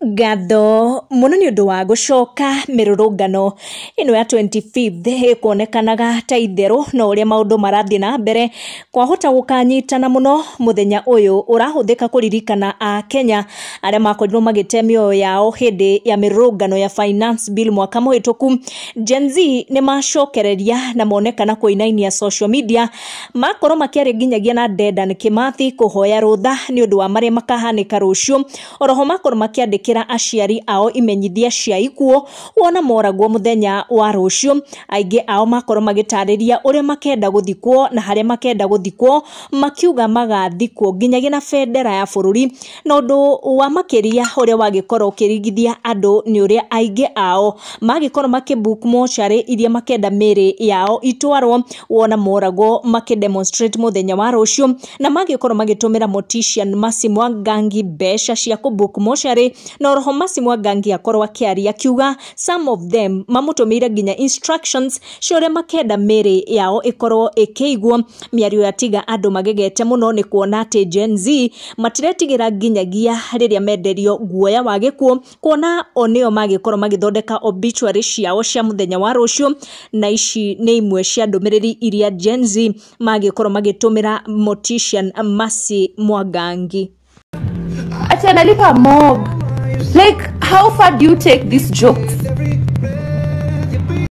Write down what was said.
Ngatho mũno nĩ ũndũ wa gũcoka mĩrũrũngano ĩno ya 25th ĩkuonekanaga ta itherũ, no ũrĩa maũndũ marathiĩ na mbere kwahota gũkanyitana mũno. Mũthenya ũyũ ũrahũthĩka kũririkana a Kenya arĩa makorirwo magĩte mĩoyo yao hĩndĩ ya mĩrũrũngano ya Finance Bill mwaka mũhĩtũku. Gen Z nĩ macokereria na monekana kũinainia social media, makorwo makĩaria nginyagia na Dedan Kimathi kũhoya rũtha nĩ ũndũ wa marĩa makahanĩka rũciũ. Oroho makorwo makĩandĩkĩra aciari ao imenyithia cia ikuũ wona moragwo mũthenya wa rũciũ. Aingĩ ao makorwo magĩtarĩria ũrĩa makenda gũthikwo na harĩa makenda gũthikwo, makiuga magathikwo nginyagia na bendera ya bũrũri. Na ũndũ wa makĩria ũrĩa wagĩkorwo ũkĩringithia andũ nĩ ũrĩa aingĩ ao magĩkorwo makĩbook mocarĩ iria makenda mĩĩrĩ yao itwarwo wona moragwo makĩdemonstrate mũthenya wa rũciũ, na magĩkorwo magĩtũmĩra mortician Mercy Mwangangi mbeca cia kũbook mocarĩ. Na oroho Mercy Mwangangi akorwo akĩaria akiuga some of them mamũtũmĩire nginya instructions cia ũrĩa makenda mĩĩrĩ yao ĩkorwo ĩkĩigwo. Mĩario yatiga andũ magegete mũno nĩ kuona atĩ Gen Z matiretigĩra nginyagia rĩrĩa menderio guoya wa gĩkuũ, kuona o nĩo magĩkorwo magĩthondeka obituary ciao cia mũthenya wa rũciũ. Na ici nĩ imwe cia ndũmĩrĩri iria Gen Z magĩkorwo magĩtũmĩra mortician Mercy Mwangangi. Ati analipa mob. Like, how far do you take these jokes?